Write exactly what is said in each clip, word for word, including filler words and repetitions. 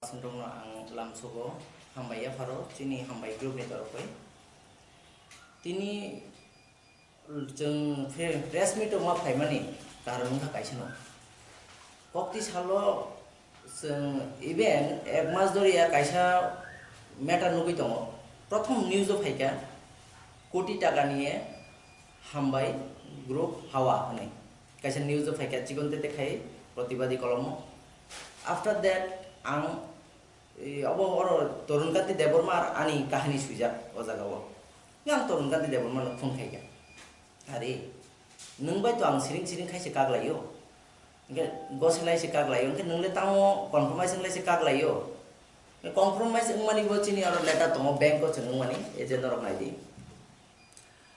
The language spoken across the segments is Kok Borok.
Aswk rokno ang lamsogo hambai yapharo chini hambai group ni torokoi. Tini chwng pre-, press meet o ma phaimani karon wngkha kaisa no. Kokti salo chwng even ek mas doriya kaisa matter nugwi tongo. Prothom news o phaikha koti taka niye hambai group hawa hwnwi. Kaisa news o phaikha chikon tete khai protibadi kolomo. After that ang, eh, obo oro Torun Kanti Debbarma ar ani kahani swijak o jaga o. Yang Torun Kanti Debbarma no phone khaikha. Are, nwng bai to ang siring siring khaise kaklaio. Hwnkhe gose lai se kaklaio. Hwnkhe nwng le tamo compromise wng lai se kaklaio. Compromise wngmani bo chini oro letter tongo bank o chwng wngmani agent rok naidi.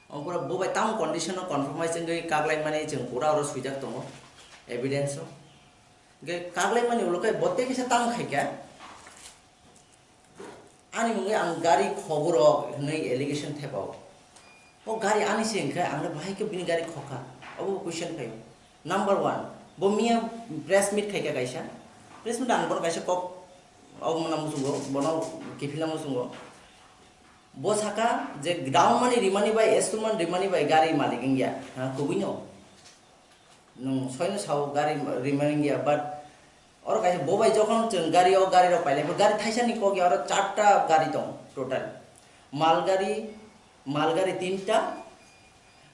Ongkura bo bai tamo condition o compromise wngwi kaklaimani chwng pura oro swijak tongo evidence o. Hwnkhe kaklaimani ulo khe bo tei kisa tamo khaikha. Ani mungwi ang gari khogurok hwnwi allegation thepao. O gari ani se hwnkhe ang bahai khe bini gari khokha. Obo question phaio. Number one, bo miya press meet khaikha kaisa. Press meet ang bono kaisa kok, obo mwnang muchungo, bono kiphilna muchungo. Bo saka je down money rimani bai, installment rimani bai gari malik wngya, ha, kubui no. Nwng soino sao gari rimani wngya, but oro kaisa bo bai jokhon chwng gari o gari rok pailai, gari thaisa ni kok ya, oro charta gari tong total. Mal gari, mal gari tinta,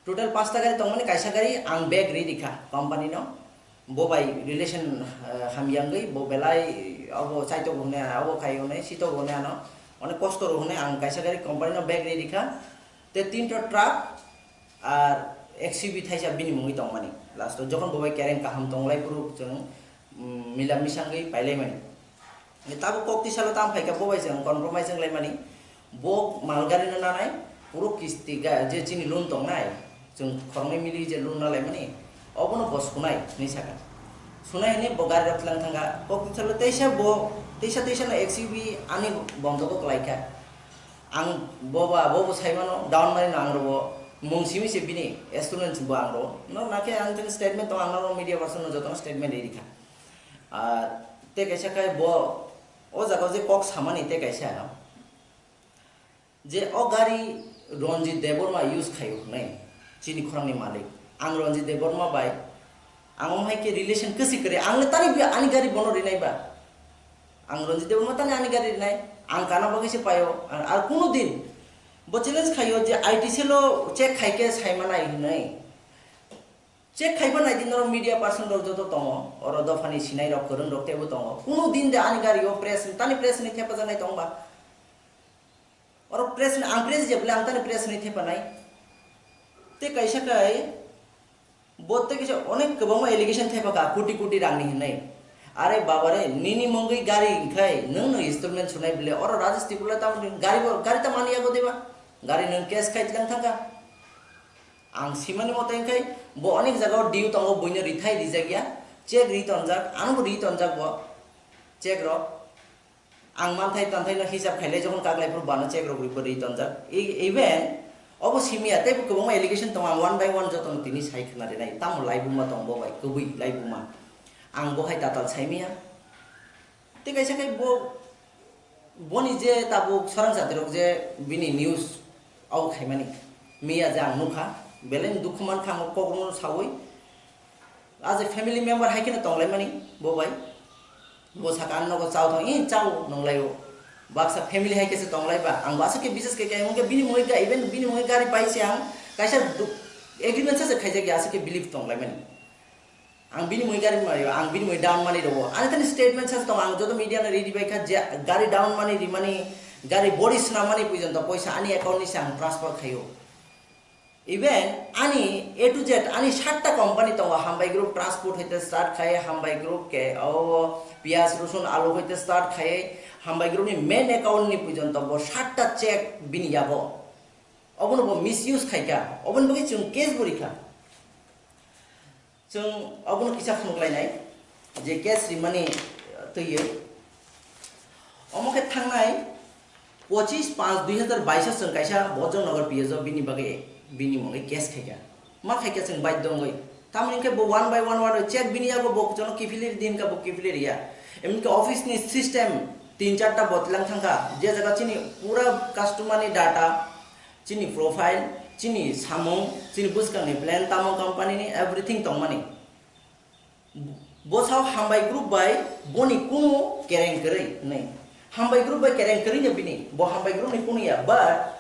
total pasta gari tongmani, kaisa gari ang bag ri rikha company no. Bo bai relation, eh, hamya wngwi bo belai obo chaitok hwnwi, obo khai hwnwi, sitok hwnwi ano, onek kosto rw hwnwi ang kaisa gari company no bag ri rikha. Te tinta truck ar X U V thaisa bini mungwi tongmani. Last o jokhon bo bai kereng kaham tonglai phuru chwng, mm, mila misangwi pailaimani. Tabuk kok tisalo tam phaikha, bo bai chwng compromise wnglaimani. Bo malgari no nanai, puro kisti ga-, je chini loan tongnai, chwng khoroknwi mili je loan nalaimani, obono bo sunai hwnwi sakha. Sunai hwnwi bo gari rok tlang thangkha. Kok tisalo teisa bo, teisa teisa no X U V ani bondok o kwlaikha. Ang bo ba, bo bo sai mano, down mani no ang rogo, mung simi se bini, student bo ang rogo. No, nakhe ang tini statement tong, ang no media person no jotono statement ri rikha. Ah, tei kaisa khai bo, o jaga o je kok samani tei kaisa, je o gari Ranjit Debbarma use khaio hwnwi, chini khorangni malik. Ang Ranjit Debbarma bai, ang omo hai khe relation kwswi kwrwi, ang le tani bi ani gari bono rinai ba. Ang Ranjit Debbarma tani ani gari rinai, ang kana bagwi se paio, ar, ar kuno din bo challenge khaio je I T cell o check khai khe sai manai hwnwi. Check khaiba nai di norok media person rok joto tongo, oro dophani sinai rok, kwrwng rok teibo tongo. Kuno din de ani gari o press, tani press ni thepajaknai tong ba? Oro press ni, ang press je bole ang tani press ni thepanai. Tei kaisa kai, bo tei kaisa onek kwbangma allegation thepaka, koti koti rang ni hinwi. Are baba re, nini mungwi gari hinkhai, nwng no installment sunai bole, oro Rajesh Tripura tamo gari bo, gari tamo ani yago deba? Gari nwng cash khai tlang thangka. Ang simani mote wngkhe bo onek jaga o due tongo, buino rithai rijak ya, check ri tonjak, ano bo ri tonjak bo check rok. Ang manthai tanthai no hisab khailai, jokhon kaklai phuru bano check rok ri tonjak. E-, even obo simiya tei bo kwbangma allegation tongo, ang one by one jotono tini sai khna rinai, tamo laibuma tong bo bai, kwbwi laibuma. Ang bo hai tatal saimiya. Tei kaisa khe bo, boni je tabuk sorang jatirok je bini news au khaimani, miya je ang nukha, belai ni dukhu mankha ang o kokrokno saui. As a family member hai kheno tonglaimani bo bai. Bo saka, "Ang nogo chao thang," "Ee, chao," nonglaio. Baksa family hai khe se tonglaiba. Ang bo aswk khe bises khe khe, hwnkhe bini mungwi ga-, even bini mungwi gari paise ang kaisa du-, agreement sa se khaijak ya, aswk khe believe tonglaimani. Ang bini mui gari mayo, ang bini mui down money rogo. Ani thani statement sa tong, ang joto media no ready bai kha je gari down money rimani, gari body swnamani puijon to poisa ani account ni se ang transfer khayo. Even ani A to Z, ani satta company tongo, Hambai Group Transport hoite start khai, Hambai Group ke o piyaj, rosun, alu hoite start khai, Hambai Group ni main account ni puijon to bo satta check bini yago. Obono bo misuse khai kha, oboni bagwi chwng case bo rikha. Chwng obono kisa phunuk lainai je case rimani twiwi. Omo khe thangnai pochis panch dui hazar bais o chwng kaisa Bojrangnagar P S o bini bagwi, bini mungwi case khaikha. Ma khaikha chwng baidho wngwi. Tamoni khe bo one by one, one by check bini yago bo jono kiphilwi din kha, bo kiphilwi riya. Emoni khe office ni system tin charta botlang thangkha, je jaga chini pura customer ni data, chini profile, chini samung, chini bwskang ni plan, tamo company ni everything tongmani. Bo sao Hambai group bai boni kunu kereng kwrwi hwnwi. Hambai group bai kereng kwrwi no bini, bo Hambai group ni kunu ya, but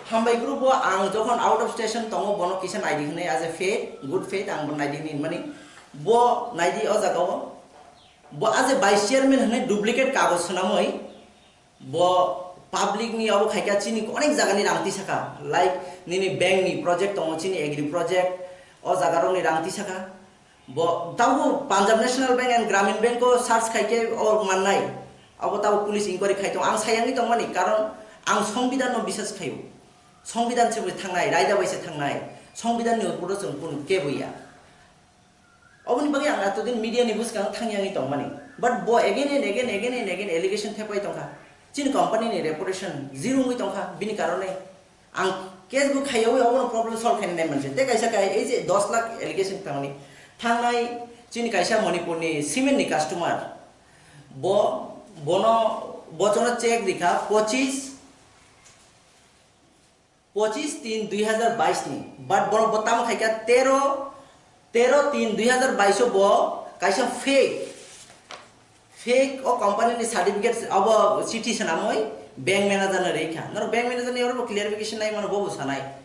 Hambai group bo ang jokhon out of station tongo, bono kisa naidi hwnwi, as a faith, good faith, ang bo naidi hwnwi mani. Bo naidi o jaga o, bo as a vice chairman hwnwi duplicate kagoj swnamwi, bo public ni obo khaikha, chini onek jaga ni rang tisakha, like nini bank ni project tongo, chini agri project, o jaga rok ni rang tisakha. Bo tabuk Punjab National Bank and Gramin Bank o search khaikhe o mannai. Abo tabuk police inquiry khai tongo. Ang sayangwi tongmani, karon ang Songbidan no bisas khaio. Songbidan se bai thangnai, raida bai se thangnai. Songbidan ni upor o chwng kunu kebo ya. Oboni bagwi ang atodin media ni bwskango thangyangwi tongmani. But bo again and again, again and again allegation thepai tongkha. Chini company ni reputation zero wngwi tongkha, bini karone. Ang case bo khaiyawi obono problem solve khainai manse. Tei kaisa kai, ei je dos lakh allegation tangmani. Thangnai chini kaisa Manipur ni cement ni customer. Bo, bono, bochono check rikha pochis, pochis tin dui hazar bais ni. But bono bo tamo khaikha tero, tero tin dui hazar bais o bo kaisa fake, fake o company ni certificate abo chithi swnamwi bank manager no rikha. Norok bank manager ni oro bo clarification nai mano, bo bo sanai.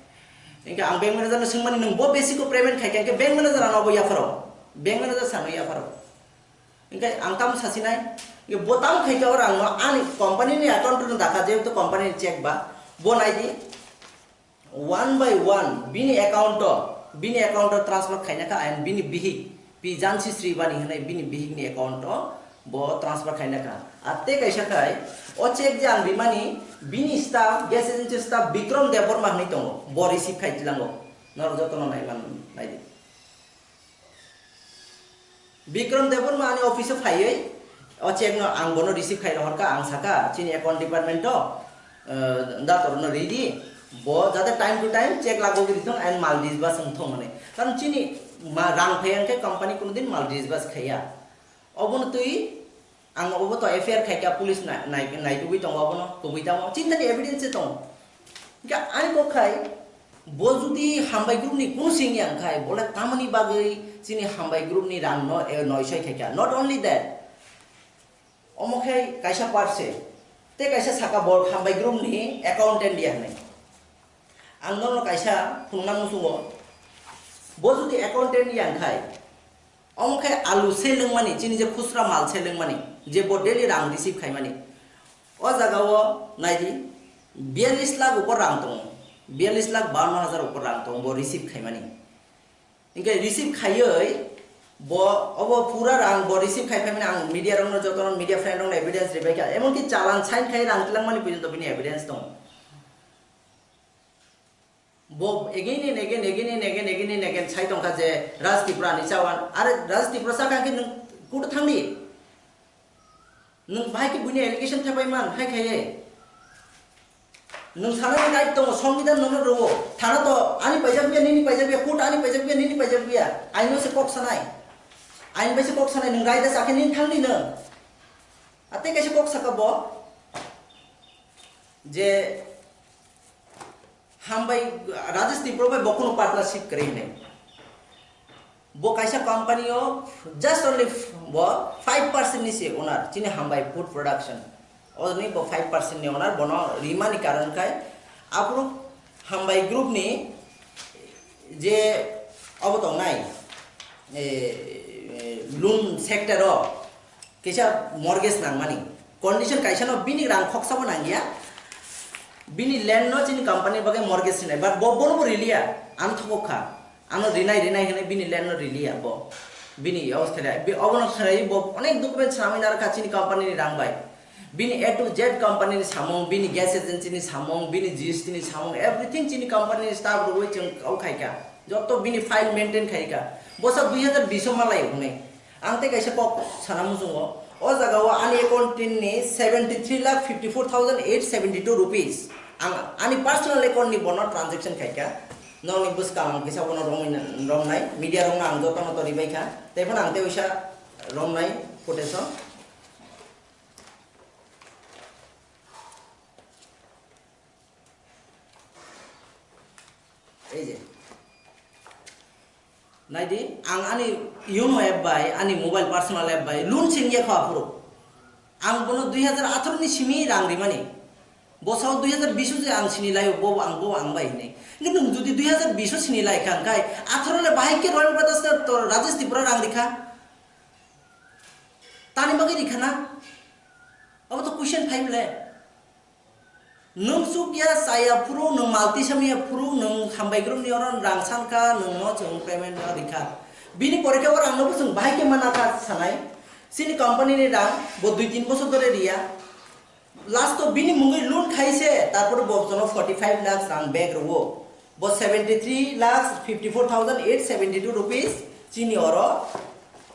Hingke ang bank manager no swngmani, "Nwng bo basic o payment khaikha?" Hingke bank manager ano bo yapharo, bank manager sano yapharo. Hingke ang tamo sasinai, hingke bo tamo khaikha o rang no ani company ni account no dakha, jehetu company ni check ba, bo naidi. One by one bini account o, bini account o transfer khaina kha, and bini bihik, Pi Jansi Sribani hwnwi bini bihik ni account o bo transfer khaina kha. Ar tei kaisa khai, o check je ang rimani, bini staff, gas agency staff Bikram Debbarma hwnwi tongo, bo receive khai tlango. Norok jotono naiman naidi. Bikram Debbarma ani office o phaiwi o check no ang bono receive khai rohorkha, ang saka chini account department o, eh, dator no ridi, bo jate time to time check lagogwi ritong and mal disburse wngthong hwnwi. Karon chini ma-, rang phai hwnkhe company kunudin mal disburse khaiya. Obono twi ang obo to F I R khaikha, police na-, nai-, naitugwi tongo obono, tubui tamo, chini thani evidence se tongo. Hingke ani kok khai, bo jodi Hambai group ni kunu sing ya wngkhai, bole tamoni bagwi chini Hambai group ni rang no, eh, noisoi khaikha. Not only that, omo khai kaisa parse, tei kaisa saka bo Hambai group ni accountant ya hwnwi. Ang nono kaisa phunukna muchungo, bo jodi accountant ya wngkhai, omo khe alu se lwngmani, chini je khusra mal se lwngmani, je bo daily rang receive khaimani, o jaga o naidi, biyallis lakh upor rang tongo, biyallis lakh bawanno hajar upor rang tongo bo receive khaimani. Hingke receive khaiwi bo obo pura rang bo receive khai phaimani, ang media rokno, jotono media friend rokno evidence ribaikha, emonki challan sign khai rang twlangmani porjonto bini evidence tongo. Bo again and again, again and again, again and again sai tongkha je Raj Tripura ni chawan. Are Raj Tripura sakha khe nwng court o thangdi. Nwng bahai khe buini allegation thepai man, hai khaiye. Nwng sanani right tongo, Songbidan nono rwo. Thana to ani paijak biya, nini paijak biya, court ani paijak biya, nini paijak biya. Aino se kok sanai. Ain bai se kok sanai, nwng right da sakhe nini thangdi nwng. Atei kaisa kok saka bo. Je Hambai, Rajesh Tripura bai bo kunu partnership kwrwi hinwi. Bo kaisa company o just only f-, bo five percent ni se owner, chini Hambai Food Production. Oro ni bo five percent ni owner, bono rimani karon khai aphuru Hambai Group ni je obo tongnai, e, e, loan sector o, kisa mortgage nangmani. Condition kaisa no bini rang khoksa bo nangya. Bini land no chini company bagwi mortgage sinai. But bo bono bo riliya. Ang thokok kha. Ano rinai rinai hinwi bini land no riliya bo. Bini yaos khlai. Bi-, obono khlai bo onek document sanwi narwkha chini company ni rang bai. Bini A to Z company ni samung, bini gas agency ni samung, bini G S T ni samung, everything chini company ni staff rwwi chwng kau khaikha. Joto bini file maintain khaikha. Bosa dui hazar bish o malai hwnwi. Ang tei kaisa kok sana muchungo, o jaga o ani account ni seventy three lakh fifty four thousand eight seventy two rupees ang ani personal account ni bono transaction khaikha. Nokni bwskang ang kisa bono romwi na-, romnai, media rokno ang jotono to ribaikha, tei phano ang tei uisa romnai footage o. Ei je. Naidi, ang ani Yono app bai, ani mobile personal app bai, loan sengya kho aphuru. Ang bono dui hajar atharo ni simi rang rimani. Bosao dui hajar bish o je ang sini laio, bo ang, bo ang bai hinwi. Kintu nwng jodi dui hajar bish o sini lai kha, hwnkhe atharo le bahai khe Royal Brothers no to Rajesh Tripura rang rikha. Tani bagwi rikha na? Abo to question phai bole. Nwng chukya chaya phuru, nwng malti samya phuru, nwng hambai group ni oro rang sankha, nwng no chwng payment no rikha. Bini pore khe o rang no bo chwng bahai khe mana kha sanai. Chini company ni rang bo dui tin bosor dhore riya. Last o bini mungwi loan khai se, tarpore bo jono forty five lakhs rang back rwo. Bo seventy three lakhs fifty four thousand eight seventy two rupees chini oro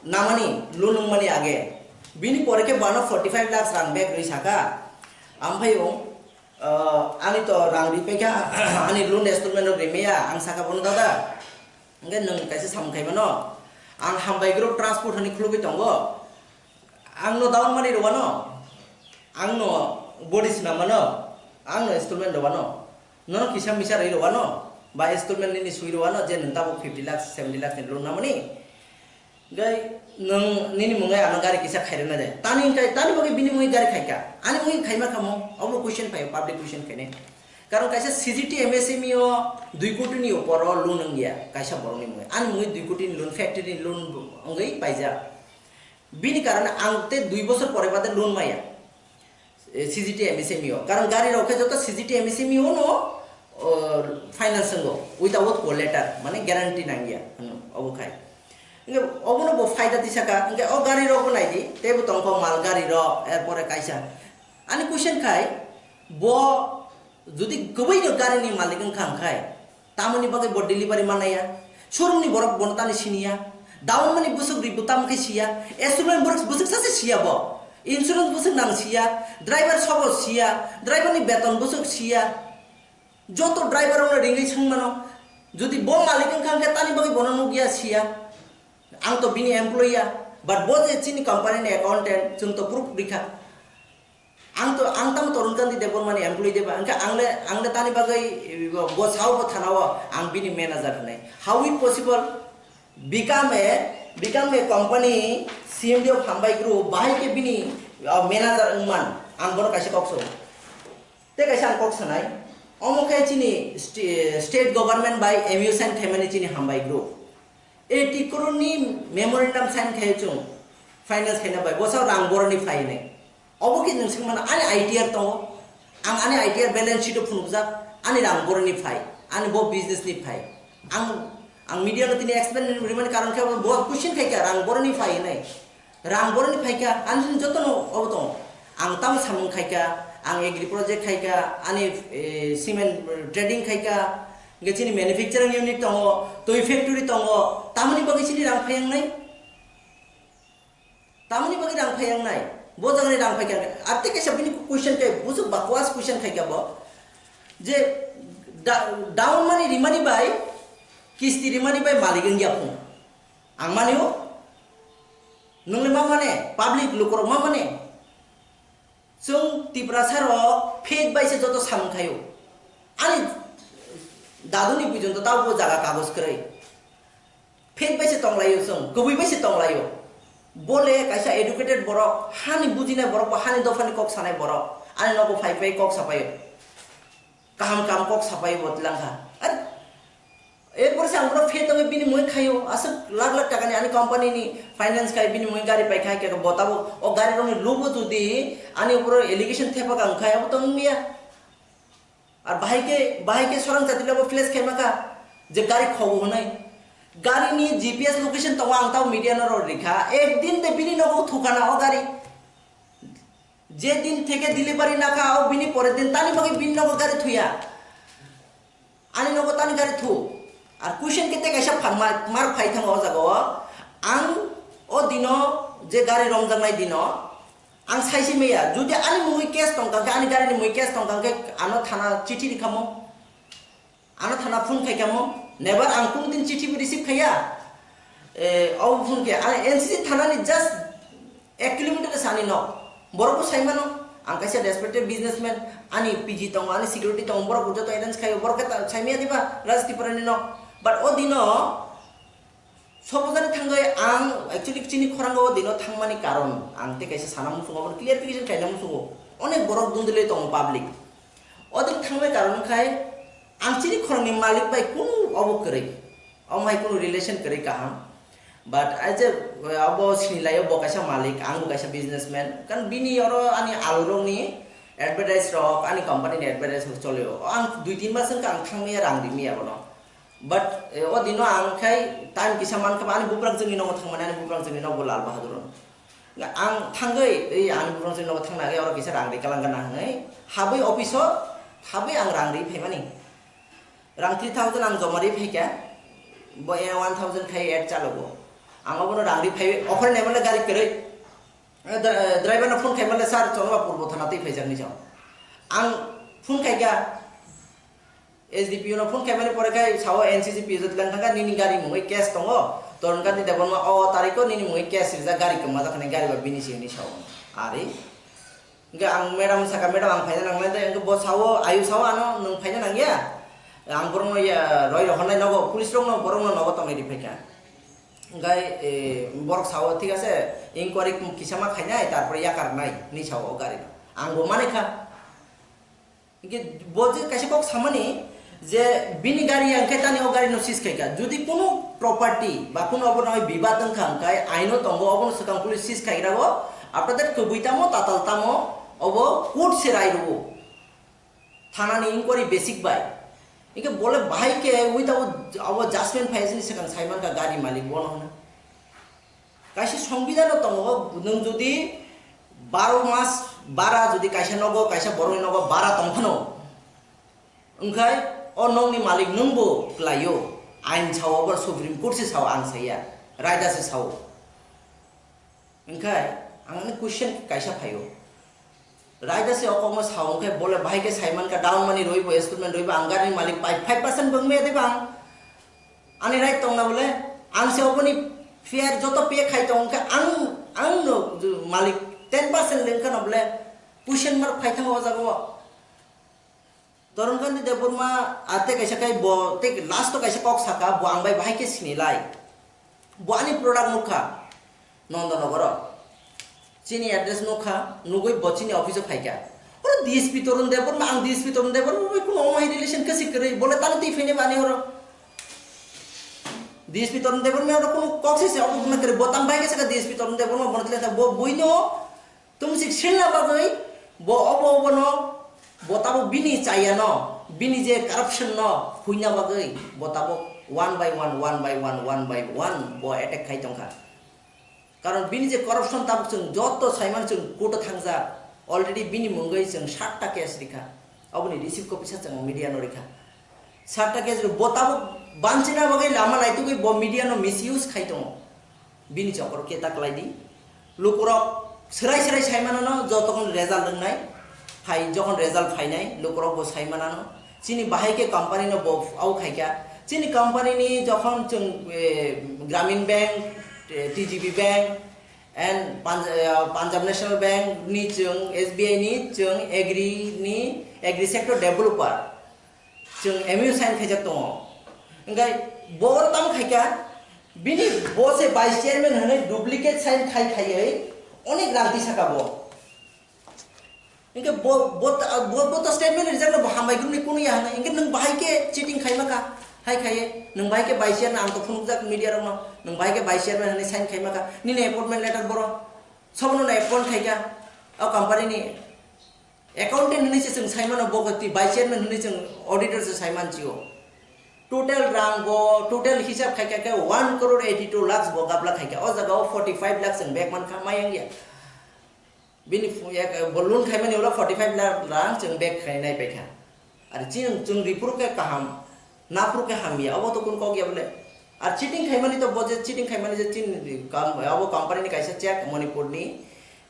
namani, loan wngmani age. Bini pore khe bono forty five lakhs rang back rwi saka. Amphai o, ah, ani to rang ripai kha, ani loan installment rok rimaya, ang saka bono, "Dada, hwnkhe nwng kaisa samung khai mano, ang hambai group transport hinwi khulugwi tongo." Ang no down money rwano, ang no body swnam mano, ang no installment rwano, nono kisa misa rwi rwano, ba installment nini swi rwano je nwng tabuk fifty lakhs, seventy lakhs ni loan namani. Gai nwng nini mungwi ano gari kisa khairwna de. Tani hwnkhe, tani bagwi bini mungwi gari khaika. Ani mungwi khaima kha mo? Obo question phaio, public question khainai. Karon kaisa C G T M S M E o dui koti ni upor o loan wngya kaisa borokni mungwi. Ani mungwi dui koti ni loan, factory ni loan wngwi paijak. Bini karone ang tei dui bosor pore bade loan maya, eh, C G T M S M E o. Karon gari rok khe joto C G T M S M E o no, oh, finance wngo, without co-letter, mane guarantee nangya, hwno, obo khai. Hwnkhe obono bo phaida tisaka, hwnkhe o gari rok bo naidi, teibo tongkho mal gari rok, erpore kaisa. Ani question khai, bo jodi kwbwi no gari ni malik wngkha hwnkhe, tamoni bagwi bo delivery manaya? Showroom ni borok bono tani siniya. Down mani bwswk ri bo tamo khe siya. Installment borok bwswk sase siya bo. Insurance bwswk nang siya. Driver sobo siya. Driver ni beton bwswk siya. Joto driver rokno ringwi swng mano. Jodi bo malik wngkha hwnkhe tani bagwi bono nukya siya. Ang to bini employee ya. But bo je chini company ni accountant, chwng to proof rikha. Ang to, ang tamo Tarun Kanti Debbarma ni employee de ba? Hwnkhe ang le, ang le tani bagwi, eh, bo, bo sao bo thana o, ang bini manager hwnwi. How it possible? Become a, become a company C M D of Hambai Group, bahai khe bini, uh, manager wngman? Ang bono kaisa kok sao. Tei kaisa ang kok sanai. Omo khe chini st-, state government bai M O U sign khaimani chini Hambai Group. Eighty crore ni memorandum sign khai chwng finance khaina bai, bwsao rang boroni phai hinwi. Obo khe nwng swngmano, ani I T R tongo, ang ani I T R balance sheet o phunukjak, ani rang boroni phai, ani bo business ni phai. Ang, ang media no tini explain rimani karon khe bo question khai kha, rang boroni phai hinwi. Rang boroni phaikha, ani sini jotono obo tongo. Ang tamo samung khaikha, ang agri project khaikha, ani, eh, cement trading khaikha, hwnkhe chini manufacturing unit tongo, twi factory tongo, tamoni bagwi chini rang phaiyangnai? Tamoni bagwi rang phaiyangnai? Bo jagani rang phaikha, ar tei kaisa bini question khe, busu bakwas question khaikha bo, je da-, down money rimani bai, kisti rimani bai malik wngya phung. Ang mani o? Nwng le ma mane? Public lukurok ma mane? Chwng Tiprasa rok fake bai se joto samung khaio. Ani daduni puijon to tabo jaga kagoj kwrwi. Fake bai se tonglaio chwng, kwbwi bai se tonglaio. Bo le kaisa educated borok, hani bujinai borok, bo hani dophani kok sanai borok. Ani nogo phai phai kok sapaio. Kaham kaham kok sapai bo tlang kha. Ar erpor se ang bono phe tongwi bini mui khaio, aswk lakh lakh taka ni ani company ni finance khai bini mui gari pai khai khe bo tabo o gari rok ni lubo jodi ani upor allegation thepa kha wngkhai abo to wngya. Ar bahai khe, bahai khe sorang chati labo place khai maka je gari khogo hwnwi. Gari ni G P S location tongo ang tabo media no rw rikha, ek din de bini nogo thukana o gari. Je din theke delivery nakha, o bini pore din tani bagwi bini nogo gari thuya. Ani nogo tani gari thu. Ar question kete kaisa phan mar, mar phai thango o jaga o. Ang o dino je gari romjaknai dino, ang saisi meya. Jodi ani mungwi case tongkha khe, ani gari ni mungwi case tongkha khe ano thana chithi rikhamo. Ano thana phone khai kamo, never ang kunu din chithi bo receive khaiya. Eh, abo phone khe, ah, N C C thana ni just ek kilometer se ani nok. Borok bo sai mano, Ang kaisa respected businessman, ani P G tongo, ani security tongo, borok joto arrange khaio, borok khe ta-, saimaya diba Raj Tripura ni no? But o dino Sopojani thangwi ang actually chini khorang o dino thangmani karon ang tei kaisa sana muchungo, obo clarification khaina muchungo. Onek borok dundulwi tongo public. O din thangmani karon khai ang chini khorangni malik bai kunu obo kwrwi. Omo hai kunu relation kwrwi kaham. But as a, abo sinilaio bo kaisa malik, ang bo kaisa businessman. Kan bini oro ani alurokni advertise rok, ani company ni advertise rok cholio. O ang dui tin mas wngkha ang thangmaya rang rimaya bono. But, eh, o dino ang khai time kisa mankha ba ani buprang chwngni nogo thangmani, ani buprang chwngni nogo Lal Bahadur. Nga ang thangwi, ei ani buprang chwngni nogo thangna agwi oro kisa rang ri kalang gana hwnwi habwi office o habwi ang rang ri phaimani. Rang three thousand ang joma ri phaikha, bo e one thousand khai add chalogo. Ang obono rang ri phaiwi offer naimale gari kwrwi. Eh, dra-, eh, driver no phone khaimale, "Sir, Chonwa Purbo Thana twi phaijakni chong." Ang phone khaikha, S D P O no phone khaimani pore khai sao, "N C C P O jot lang thangkha, nini gari mungwi case tongo, Torun Kanti Debbarma o tariko nini mungwi case rijak, gari kwma jakha nai, gari ba bini si," hwnwi sao. Ari hwnkhe ang madam saka, "Madam, ang phaina nangnai de," hwnkhe bo sao, ayu sao, "Ano nwng phaina nangya, ang borokno ya roi rohornai nogo, police rokno, borokno nogo tongnai ri phaikha." Hwnkhe, eh, borok sao, "Thik ase, inquiry kisa ma khainai, tarpore yakarnai," hwnwi sao o gari no. Ang bo manikha. Hingke bo je kaisa kok samani je bini gari ya, hingke tani o gari no seize khaikha. Jodi kunu property ba kunu obo nai bibad wngkha, hingke aino tongo, obono swkang police seize khaigrago. After that, kwbwi tamo, tatal tamo, obo court se rai rwo. Thana ni inquiry basic bai. Hingke bole bahai ke without obo judgment phai sini swkang sai mankha gari malik bono hwnwi. Kaisa songbidano tongo, nwng jodi baro mas bara jodi kaisa nogo, kaisa borokni nogo bara tongphano, wngkhai o nokni malik nwngbo kwlaio, ain sao, obo Supreme Court se sao, ang saiya, raida se sao. Wngkhai ang ani question kaisa phaio. Raida se o kokno sao, hwnkhe bole bahai khe saimankha, down money rwibo, installment rwibo, ang gari ni malik pai five percent bo wngmaya de bang. Ani right tongna bole, ang se oboni fair joto pay khai tong, hwnkhe ang, ang no malik ten percent le wngkha no bole, question mark phai thango o jaga o. Torun Kanti Debbarma, ah, tei kaisa khai bo, tei last o kaisa kok saka, bo ang bai bahai khe sinilai. Bo ani product nukha, Nondonogoro. Chini address nukha, nugui bo chini office o phaikha. Oro D S P Torun Debbarma, ang D S P Torun Debbarma bai kuno omo hai relation kwswi kwrwi, bole tamo twi phainai bani oro. D S P Torun Debbarma oro kuno kok se se obo hwnna kwrwi, bo tamo bai khe saka D S P Torun Debbarma, bono twi bo buino Tumsik silna bagwi bo obo obono, bo tabuk bini chayano, bini je corruption no huina bagwi bo tabuk one by one, one by one, one by one bo attack khai tongkha. Karon bini je corruption tabuk chwng joto saiman chwng court o thangjak, already bini mungwi chwng satta case rikha. Oboni receipt copy sa chwng media no rikha. Satta case rok bo tabuk banchina bagwi lama naitugwi bo media no misuse khai tongo. Bini chokoro keta kwlai di. Lukurok swrai swrai sai manano, jotokhon result wngnai. Phai, jokhon result phainai, lukurok bo sai manano. Chini bahai khe company no bo au khaikha. Chini company ni jokhon chwng, eh, Gramin Bank, eh, T G B Bank, and Punj-, eh, Punjab National Bank ni chwng, S B I ni chwng, agri ni, agri sector developer. Chwng M O U sign khaijak tongo. Hingkhe bo oro tamo khaikha, bini bo se vice chairman hwnwi duplicate sign khai khaiwi onek rang tisaka bo. Hingkhe bo, bo, bo, bo to statement rijak no bo hambai gwnwi kunu ya hwnwi. Hingkhe nwng bahai khe cheating khaima kha, hai khaiye. Nwng bahai khe vice chairman, ang to phunukjak media rokno, nwng bahai khe vice chairman hwnwi sign khaima kha. Nini appointment letter boro. Sobono no appoint khaikha o company ni. Accountant hwnwi se chwng sai mano, bo khe twi vice chairman hwnwi chwng auditor se sai man chio. Total rang bo, total hisab khai kha khe one crore eighty two lakhs bo gapla khai kha. O jaga o forty five lakhs chwng bag man kha, mayang ya. Bini phu-, ek, bo loan khai mani ulo forty five lakh rang chwng bag khai nai pai kha. Ar chini chwng ripuru khe kaham, naphuru khe hamya, obo to kun kok ya bole. Ar cheating khai mani to bo je cheating khai mani je chini kam, obo company ni kaisa check Manipur ni,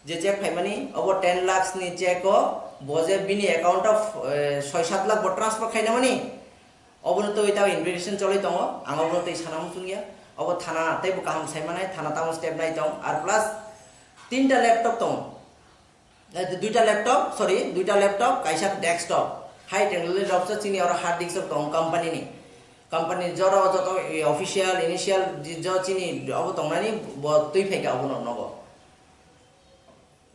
je check phaimani, obo ten lakhs ni check o, bo je bini account o, eh, soi sat lakh bo transfer khaina mani, obono twi tamo investigation choli tongo, ang obono twi sana muchung ya, obo thana tei bo kaham sai manai, thana tamo step nai tong, ar plus tinta laptop tongo, Eh, duita laptop, sorry, duita laptop, kaisa desktop. High technology rok se chini oro hard disk rok tongo company ni. Company ni jora o joto, eh, official, initial, je-, jo chini obo tongnani bo twi phaikha obono nogo.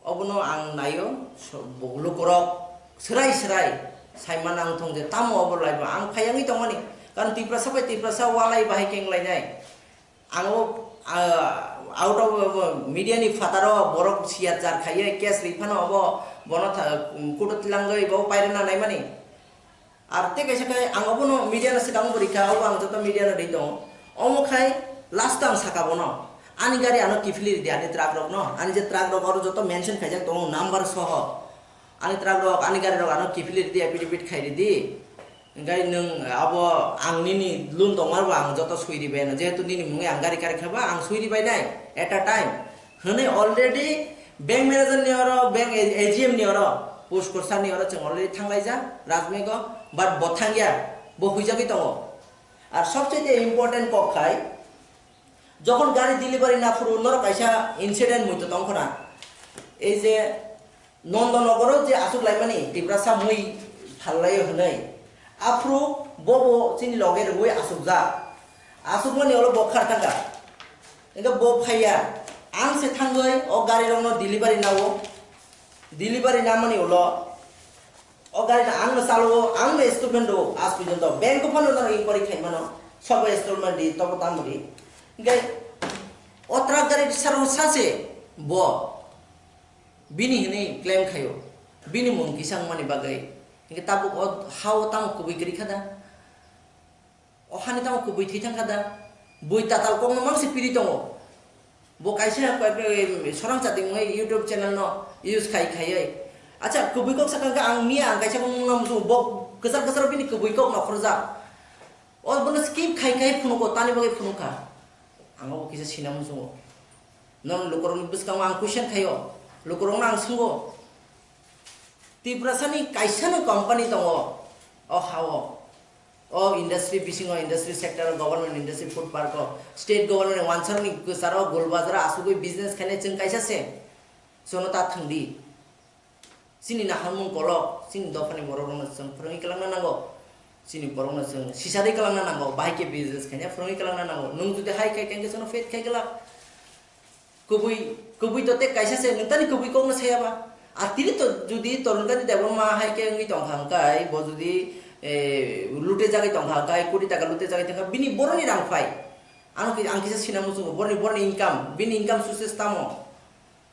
Obono ang naio, so-, bo-, lukurok swrai swrai saimano ang thung je tamo obo laibo ang phai wngwi tongmani. Karon Tiprasa bai Tiprasa walai bahai khe wnglainai. Ang o, ah, out of, ah, media ni phataro borok siya jar khaiye case ri phano obo bono tha-, court o tilangwi bo pairwna naimani. Ar tei kaisa khe ang obono media no swkang bo rikha, obo ang joto media no ri tongo. Omo khai last o ang saka bono, ani gari ano kiphilwi ridi, ani truck rok no, ani je truck rok oro joto mention khaijak tongo number soho. Ani truck rok, ani gari rok ano kiphilwi ridi, affidavit khai ridi. Hingkhai nwng abo ang nini loan tongmarbo ang joto swi ribai no, jehetu nini mungwi ang gari kari khaba ang swi ribai nai at a time. Hwnwi already bank manager ni oro, bank A G M ni oro, post kwrwsa ni oro chwng already thanglaijak Rajmego, but bo thangya, bo huijagwi tongo. Ar sobchete important kok khai, jokhon gari delivery na phuru norok kaisa incident muitu tong khna, ei je Nondonogoro je aswk laimani Tiprasa mui phallaio hwnwi, aphuru bobo chini loge rwui aswkjak. Aswkmani ulo bo khar thangkha. Hingkhe bo phaiya, ang se thangwi o gari rokno delivery nao, delivery namani ulo o gari no ang no chalo, ang no installment do, as porjonto bank o phano no inquiry khai mano, sobo installment di, tobo tamo di. Hingkhe o truck gari saro sase bo bini hinwi claim khaio, bini mung kisa wngmani bagwi. Hingkhe tabuk o ha o tamo kubui kwrwi kha da? O hani tamo kubui thwi thang kha da? Bui tatal kokno mang se piri tongo. Bo kaisa koi-, sorang chati wngwi YouTube channel no use khai khaiwi. Acha, kubui kok sakha khe ang miya ang kaisa mung no muchungo, bo kwchar kwcharo bini kubui kok nokhorjak. O bono skip khai khai phunugo, tani bagwi phunukha. Ang obo kisa sina muchungo. Nong lukurokni bwskango ang question khaio, lukurokno ang swngo. Tiprasani kaisano company tongo o hao, o industry bisingo, industry sector o, government industry, food park o, state government ni wansarokni kwcharo Golbazar o asugwi business khainai chwng kaisa se, chwngno ta thwngdi. Chini naharmung kolok, chini dophani borok rokno chwng phwrwngwi kwlangna nango, chini borokno chwng sisadwi kwlangna nango, bahai khe business khaina phwrwngwi kwlangna nango. Nwng jodi hai khai khe chwngno fail khai kwlak. Kubui, kubui to tei kaisa se, nwng tani kubui kokno saya ba. Ar tini to jodi Torunjani Debbarma hai khe wngwi tong kha hwnkhe, bo jodi, eh, lute jagwi tong kha hwnkhe, koti taka lute jagwi tong kha, bini boroni rang phai. Ano ki-, ang kisa sina muchungo, boroni, boroni income, bini income sources tamo?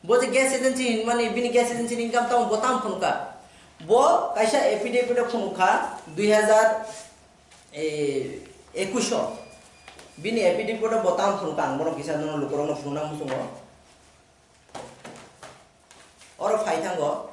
Bo je gas agency hinmani, bini gas agency ni income tamo bo tamo phunukha? Bo kaisa affidavit o phunukha, dui hazar, eh, ekush o. Bini affidavit o bo tamo phunukha, ang bono kisa nono lukurokno phunukna muchungo. Oro phai thango.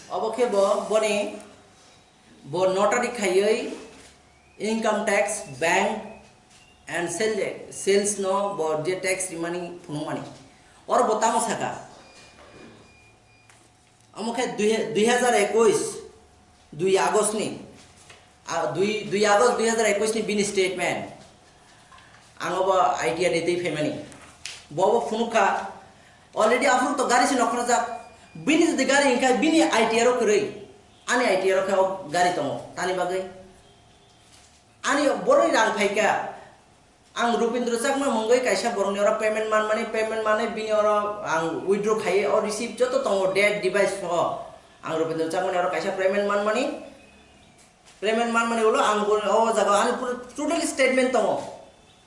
Obo khe bo boni, bo notary khaiwi income tax, bank and sale, sales no bo je tax rimani phunukmani. Oro bo tamo saka? Omo khe dui, dui hazar ekush, dui August ni, a, dui, dui August dui hazar ekush ni bini statement. Ang obo I T R ni twi phaimani. Bo obo phunuk kha. Already aphuru to gari se nokhorjak. Bini jodi gari wngkha, bini I T R o kwrwi. Ani I T R o khe o gari tongo. Tani bagwi? Ani borokni rang phaikha. Ang Rupendra Chakma mungwi kaisa borokni oro payment manmani, payment manwi bini oro ang withdraw khaiwi o receipt joto tongo, date, device soho. Ang Rupendra Chakmani oro kaisa payment manmani, payment manmani ulo ang bo o jaga ani pura totally statement tongo.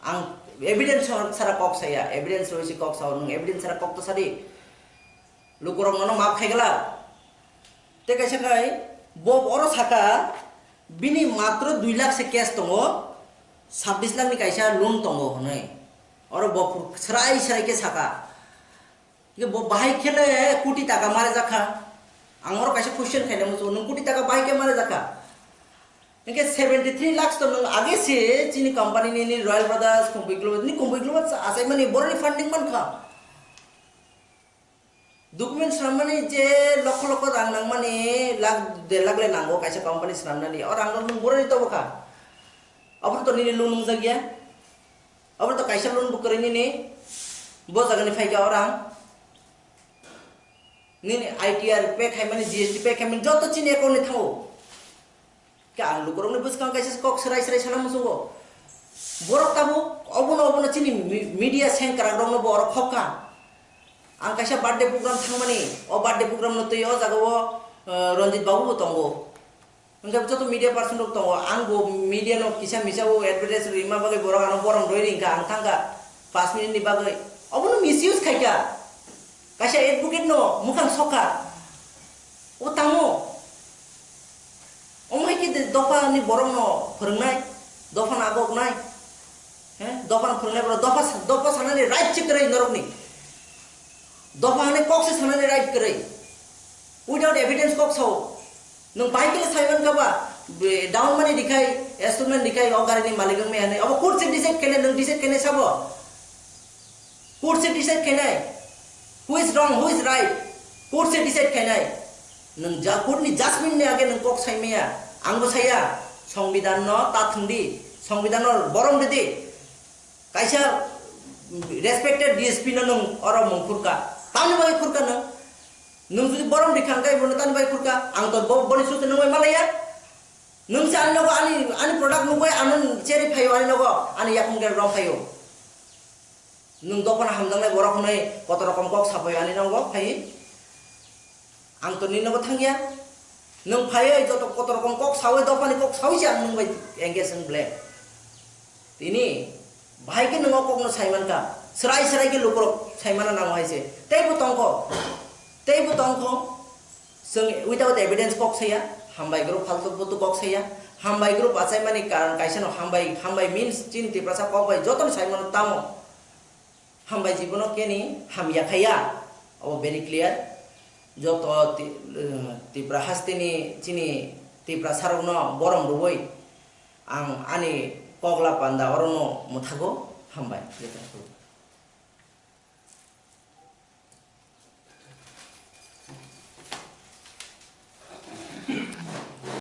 Ang evidence sara kok saya, evidence rwui se kok sao, nwng evidence sara kok to sadi. Lukurok nono maaf khai glak. Tei kaisa khai bo oro saka, Bini matro dui lakh se cash tongo, sabbish lakh ni kaisa loan tongo hwnwi. Oro bo phur-, srai srai khe saka. Hingke bo bahai khele koti taka mare jakha. Ang oro kaisa question khaina muchungo, nwng koti taka bahai khe mare jakha. Hingke seventy three lakhs to nwng age se chini company ni, ni Royal Brothers, Kumbui Global, ni Kumbui Global sa-, achaimani boroni funding mankha. Document swnamnani je lokho lokho rang nangmani lakh, der lakh le nango kaisa company swnamnani. O rang rok nwng boroni tobokha. Obono to nini loan nwngjak ya. Obono to kaisa loan bo kwrwi nini. Bo jagani phaikha o rang. Nini I T R pay khaimani, G S T pay khaimani, joto chini account ni thango. Khe ang lukurokni bwskango kaisa kok srai srai sana muchungo. Borok tabuk obono, obono chini mi-, media sengkrakrokno bo oro khokha. Ang kaisa birthday program thangmani, o birthday program no twi o jaga o, eh, Ranjit Babu bo tongo. Hwnkhe joto media person rok tongo, ang bo media no kisa misa o advertise rima bagwi borok ano borom rwi ringkha, ang thangkha paanch minute ni bagwi. Obono misuse khaikha. Kaisa advocate no mukhang sokha. O tamo? Omo hai khe de dopha ni borok no phwrwngnai, dopha no agoknai. He? Dopha no phwrwngnai borok dopha, dopha sanani right se kwrwi norokni. Dopha hwnwi kok se sanani right kwrwi. Without evidence kok sao. Nwng bahai khe saiman kha ba, be-, down money dikhai, installment dikhai, o gari ni malik wngmaya hinwi. Abo court se decide khainai, nwng decide khainai sabo? Court se decide khainai. Who is wrong, who is right? Court se decide khainai. Nwng ja-, court ni judgment ni age nwng kok saimaya. Ang bo saya. Songbidan no ta thwngdi. Songbidan no borom ridi. Kaisa respected D S P no nwng oro mung khurka. Tamni bagwi khurka nwng? Nwng jodi borom rikha hwnkhe bono tamni bagwi khurka? Ang to bo-, boni susi nwng bai malaya. Nwng se ani nogo ani, ani product nugwi ano cherwi phaio ani nogo, ani yakung der rom phaio. Nwng dophano hamjaknai borok hwnwi kotor rokom kok saphaio ani nogo phaiwi. Ang to nini nogo thangya. Nwng phaiwi joto kotor rokom kok sawi, dophani kok sawi se ang nwng bai engage wng ble. Tini bahai khe nwng o kokno saimankha. Srai srai khe lukurok saimano nango hai se. Teibo tongkho. Teibo tongkho. Chwng without evidence kok saya. Hambai group faltu putu kok saya. Hambai group achaimani karon kaisa no hambai, hambai means chini Tiprasa kok bai jotono saimano tamo. Hambai jibono keni hamya khaya, abo very clear. Joto ti-, eh, Tipra hasteni chini Tiprasarokno borom rwui ang ani kokla panda orono mwthago hambai.